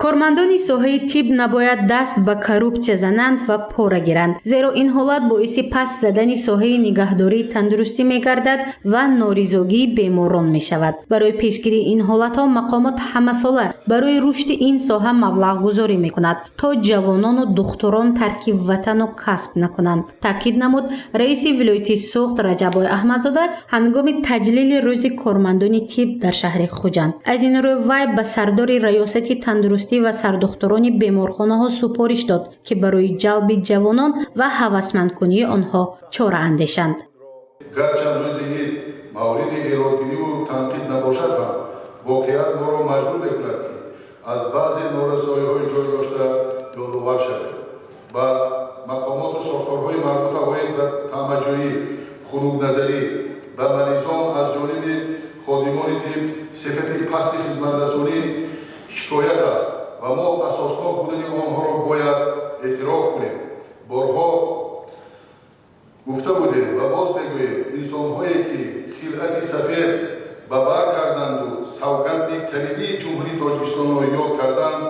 Кормандони соҳаи тиб набояд даст ба коррупсия зананд ва пора гиранд, зеро ин ҳолат боиси паст задани соҳаи нигаҳдории тандурустӣ мегардад ва норизогии беморон мешавад. Барои пешгирии ин ҳолатҳо мақомот ҳамасола барои рушди ин соҳа маблағгузорӣ мекунад, то ҷавонону духтурон тарки ватану касб накунанд, таъкид намуд раиси вилояти Суғд Раҷаббой Аҳмадзода ҳангоми таҷлили Рӯзи кормандони тиб дар шаҳри Хуҷанд. Аз ин рӯ вай ба сардори Раёсати тандурустӣ ва сардухтурони беморхонаҳо супориш дод, ки барои ҷалби ҷавонон ва ҳавасмандкунии онҳо чора андешанд. Гарчанд рӯзи ид мавриди эродгириву танқид набошад ҳам, воқеият моро маҷбур мекунад, ки аз баъзе норасоиҳои ҷой дошта ёдовар шавем. Ба мақомоту сохторҳои марбута оид ба таъмаҷӯӣ, хунукназарӣ ба маризон аз ҷониби ходимони тиб, сифати пасти хизматрасонӣ шикоят аст ва мо асоснок будани онҳоро бояд эътироф кунем. Борҳо гуфта будем ва боз мегӯем: инсонҳое, ки хилъати сафед ба бар карданду савганди табибии Ҷумҳурии Тоҷикистонро ёд карданд,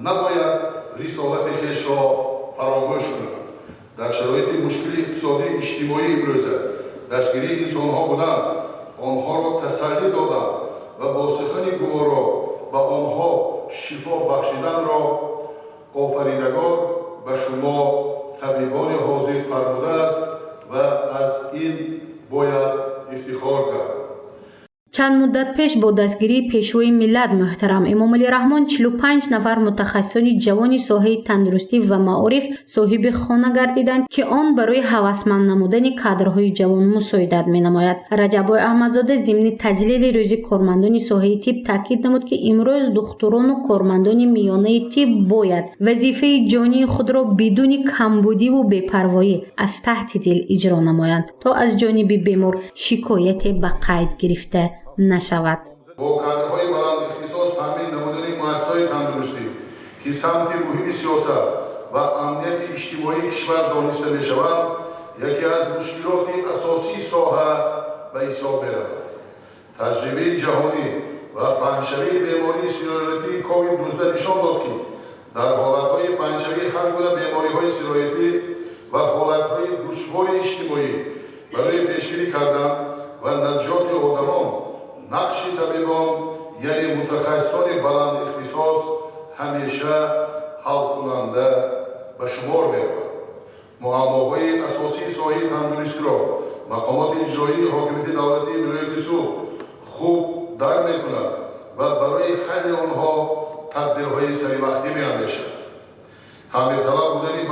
набояд рисолати хешро фаромӯш кунанд. Дар шароити мушкили иқтисодию иҷтимоии имрӯза дастгирии инсонҳо будан, онҳоро тасаллӣ додан ва бо сухани гуворо ба онҳо шифо бахшиданро Офаридагор ба шумо табибони ҳозир фармудааст ва аз ин бояд ифтихор кард. Чанд муддат пеш бо дастгирии Пешвои миллат муҳтарам Эмомалӣ Раҳмон 45 нафар мутахассисони ҷавони соҳаи тандурустӣ ва маориф соҳиби хона гардиданд, ки он барои ҳавасманд намудани кадрҳои ҷавон мусоидат менамояд. Раҷаббой Аҳмадзода зимни таҷлили Рӯзи кормандони соҳаи тиб таъкид намуд, ки имрӯз духтурону кормандони миёнаи тиб бояд вазифаи ҷонии худро бидуни камбудиву бепарвоӣ аз таҳти дил иҷро намоянд, то аз ҷониби бемор шикояте ба қайд гирифта нашавад. Бо кадрҳои баландихтисос таъмин намудани муассисаҳои тандурустӣ, ки самти муҳими сиёсат ва амнияти иҷтимоии кишвар дониста мешаванд, яке аз мушкилоти асосии соҳа ба ҳисоб меравад. Таҷрибаи ҷаҳонӣ ва паҳншавии бемории сироятии COVID-19 нишон дод, ки дар ҳолатҳои паҳншавии ҳар гуна бемориҳои сироятӣ ва ҳолатҳои душвори иҷтимоӣ барои пешгирӣ кардан ва наҷоти одамон нақши табибон, яъне мутахассисони баландихтисос, ҳамеша ҳалкунанда ба шумор меравад. Муаммоҳои асосии соҳаи тандурустиро мақомоти иҷроии ҳокимияти давлатии вилояти Суғд хуб дарк мекунад ва барои ҳалли онҳо тадбирҳои саривақтӣ меандешад. Таъмирталаб будани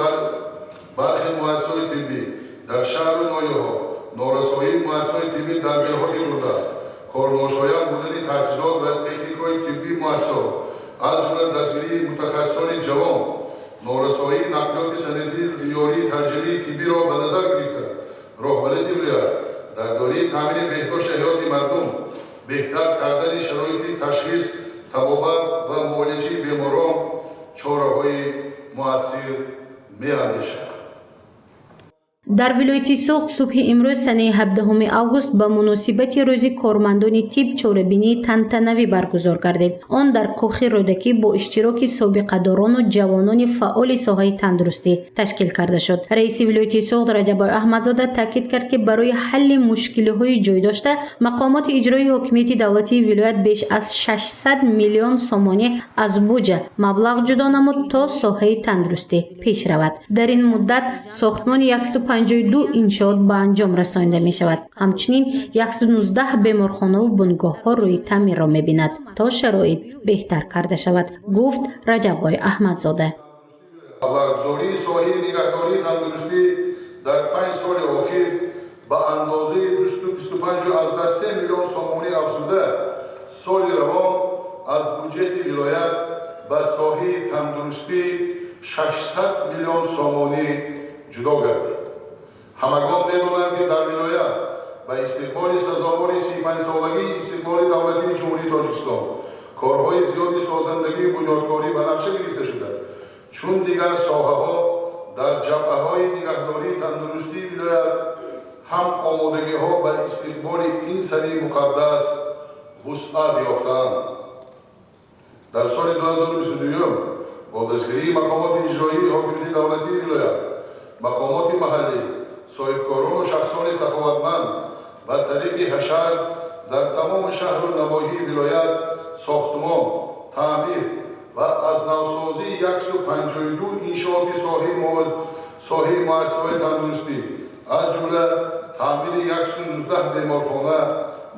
бархе муассисаҳои тиббӣ дар шаҳру ноҳияҳо, норасоии муассисаҳои тиббӣ дар деҳоти дурдаст, корношоям будани таҷҳизот ва техникаҳои тиббии муассисаҳо, аз ҷумла дастгирии мутахассисони ҷавон, норасоии нақлиёти санитарии ёрии таъҷилии тиббиро ба назар гирифта, роҳбарияти вилоят дар доираи таъмини беҳдошти ҳаёти мардум, беҳтар кардани шароити ташхис, табобат ва муолиҷаи беморон чораҳои муассир меандешад. Дар вилояти Суғд субҳи имрӯз, санаи 17 август, ба муносибати Рӯзи кормандони тиб чорабинии тантанавӣ баргузор гардид. Он дар Кохи Рӯдакӣ бо иштироки собиқадорону ҷавонони фаъоли соҳаи тандурустӣ ташкил карда шуд. Раиси вилояти Суғд Раҷаббой Аҳмадзода таъкид кард, ки барои ҳалли мушкилиҳои ҷой дошта мақомоти иҷроии ҳокимияти давлатии вилоят беш аз 600 миллион сомонӣ аз буҷа маблағ ҷудо намуд, то соҳаи тандурустӣ пеш равад. Дар ин муддат сохтмони 152 иншоот ба анҷом расонида мешавад. Ҳамчунин 119 беморхонаву бунгоҳҳо рӯи таъмирро мебинад, то шароит беҳтар карда шавад, гуфт Раҷаббой Аҳмадзода. Маблағгузории соҳаи нигаҳдории тандурустӣ дар 5 соли охир ба андозаи 225,3 миллион сомонӣ афзуда, соли равон аз буҷети вилоят ба соҳаи тандурустӣ 600 миллион сомонӣ ҷудо гардид. Ҳамагон медонанд, ки дар вилоят ба истиқболи сазовори 35-солагии истиқлоли давлатии Ҷумҳурии Тоҷикистон корҳои зиёди созандагию бунёдкорӣ ба нақша гирифта шуда, чун дигар соҳаҳо, дар ҷабҳаҳои нигаҳдории тандурустии вилоят ҳам омодагиҳо ба истиқболи ин санаи муқаддас вусъат ёфтаанд. Дар соли 2022 бо дастгирии мақомоти иҷроии ҳокимияти давлатии вилоят, мақомоти маҳаллӣ, соҳибкорону шахсони саховатманд ба тариқи ҳашар дар тамоми шаҳру навоҳии вилоят сохтмон, таъмир ва аз навсозии 152 иншооти соҳаи муассисаҳои тандурустӣ, аз ҷумла таъмири 119 беморхона,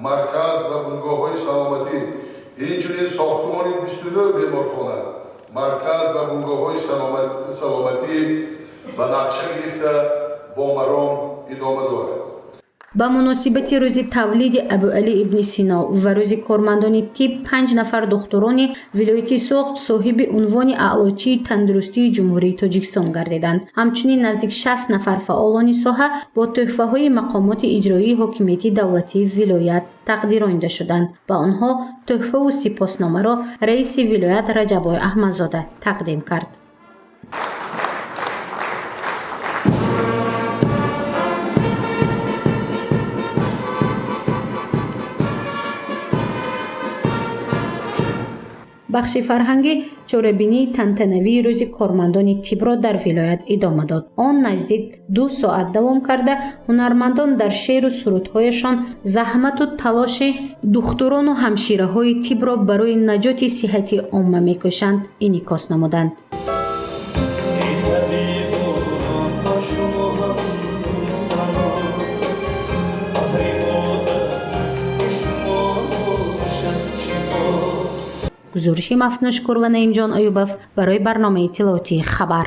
марказ ва бунгоҳҳои саломатӣ, инчунин сохтмони 29 беморхона, марказ ва бунгоҳҳои саломатӣ ба нақша гирифта бо маром идома дорад. Ба муносибати рӯзи тавлиди Абуалӣ ибни Сино ва рӯзи кормандони тиб 5 нафар духтурони вилояти Суғд соҳиби унвони Аълочии тандурустии Ҷумҳурии Тоҷикистон гардиданд. Ҳамчунин наздик 60 нафар фаъолони соҳа бо тӯҳфаҳои мақомоти иҷроии ҳокимияти давлатии вилоят тақдиронида шуданд. Ба онҳо тӯҳфаву сипосномаро раиси вилоят Раҷаббой Аҳмадзода тақдим кард. Бахши фарҳангӣ чорабинии тантанавии рӯзи кормандони тибро дар вилоят идома дод. Он наздик 2 соат давом карда, ҳунармандон дар шеъру сурудҳояшон заҳмату талоши духтурону ҳамшираҳои тибро барои наҷоти сиҳати омма мекӯшанд, инъикос намуданд. Гузориши Мафтуншукур ва Наимҷон Аюбов барои барномаи иттилоотии «Хабар».